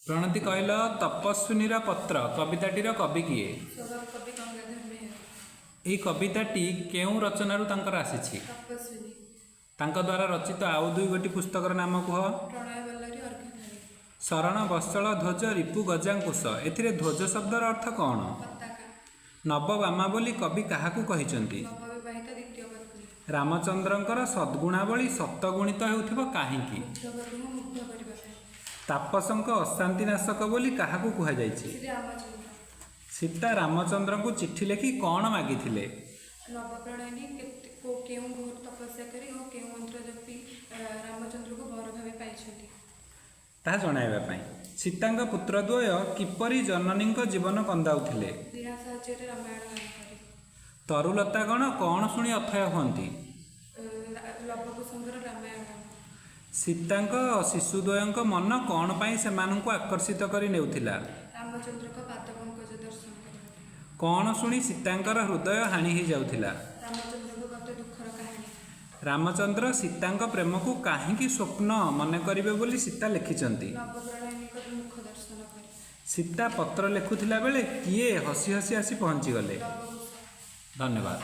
ପ୍ରଣତି, କହିଲ, ତପସ୍ୱିନୀର ପତ୍ର କବିତାଟିର କବି କିଏ? ସ୍ୱଭାବ କବି ଗଙ୍ଗାଧର ମେହେର। ଏହି କବିତାଟି କେଉଁ ରଚନାରୁ ତାଙ୍କର ଆସିଛି? ତପସ୍ୱିନୀ। ତାଙ୍କ ଦ୍ୱାରା ରଚିତ ଆଉ ଦୁଇ ଗୋଟି ପୁସ୍ତକର ନାମ କୁହ। ପ୍ରଣୟ ବଲ୍ଲରୀ, ଅର୍ଘ୍ୟଧାରୀ। ଶରଣ ବତ୍ସଳ ଧ୍ୱଜ ରିପୁ ଗଜାଙ୍କୁଶ, ଏଥିରେ ଧ୍ୱଜ ଶବ୍ଦର ଅର୍ଥ କ'ଣ? ପତାକା। ନବବାମା ବୋଲି କବି କାହାକୁ କହିଛନ୍ତି? ନବବିବାହିତ ଦ୍ୱିତୀୟ ପତ୍ନୀ। ରାମଚନ୍ଦ୍ରଙ୍କର ସଦ୍ଗୁଣାବଳୀ ଶତଗୁଣିତ ହେଉଥିବ କାହିଁକି? ମୁଗ୍ଧବଧୂକୁ ମୁଗ୍ଧ କରିବା ପାଇଁ। ତାପସଙ୍କ ଅଶାନ୍ତି ନାଶକ ବୋଲି କାହାକୁ କୁହାଯାଇଛି? ଶ୍ରୀ ରାମଚନ୍ଦ୍ର। ସୀତା ରାମଚନ୍ଦ୍ରଙ୍କୁ ଚିଠି ଲେଖି କ'ଣ ମାଗିଥିଲେ? ନବପ୍ରଣୟିନୀ କେତେ କେଉଁ ଘୋର ତପସ୍ୟା କରି ଓ କେଉଁ ମନ୍ତ୍ର ଜପି ରାମଚନ୍ଦ୍ରକୁ ବର ଭାବେ ପାଇଛନ୍ତି, ତାହା ଜଣାଇବା ପାଇଁ। ସୀତାଙ୍କ ପୁତ୍ରଦ୍ୱୟ କିପରି ଜନନୀଙ୍କ ଜୀବନ କନ୍ଦାଉଥିଲେ? ବୀଣା ସାହାଯ୍ୟରେ ରାମାୟଣ ଗାନ କରି। ତରୁଲତାଗଣ କ'ଣ ଶୁଣି ଅଥୟ ହୁଅନ୍ତି? ଲବକୁଶଙ୍କର ରାମାୟଣ ଗାନ। ସୀତାଙ୍କ ଶିଶୁଦ୍ୱୟଙ୍କ ମନ କ'ଣ ପାଇଁ ସେମାନଙ୍କୁ ଆକର୍ଷିତ କରି ନେଉଥିଲା? ରାମଚନ୍ଦ୍ରଙ୍କ ପାଦ ପଙ୍କଜ ଦର୍ଶନ କରିବା ପାଇଁ। କ'ଣ ଶୁଣି ସୀତାଙ୍କର ହୃଦୟ ହାଣି ହେଇଯାଉଥିଲା? ରାମଚନ୍ଦ୍ରଙ୍କ ଗତ ଦୁଃଖର କାହାଣୀ। ରାମଚନ୍ଦ୍ର ସୀତାଙ୍କ ପ୍ରେମକୁ କାହିଁକି ସ୍ୱପ୍ନ ମନେ କରିବେ ବୋଲି ସୀତା ଲେଖିଛନ୍ତି? ନବପ୍ରଣୟିନୀଙ୍କ ମୁଖ ଦର୍ଶନ କରି। ସୀତା ପତ୍ର ଲେଖୁଥିଲା ବେଳେ କିଏ ହସି ହସି ଆସି ପହଞ୍ଚିଗଲେ? ଲବକୁଶ। ଧନ୍ୟବାଦ।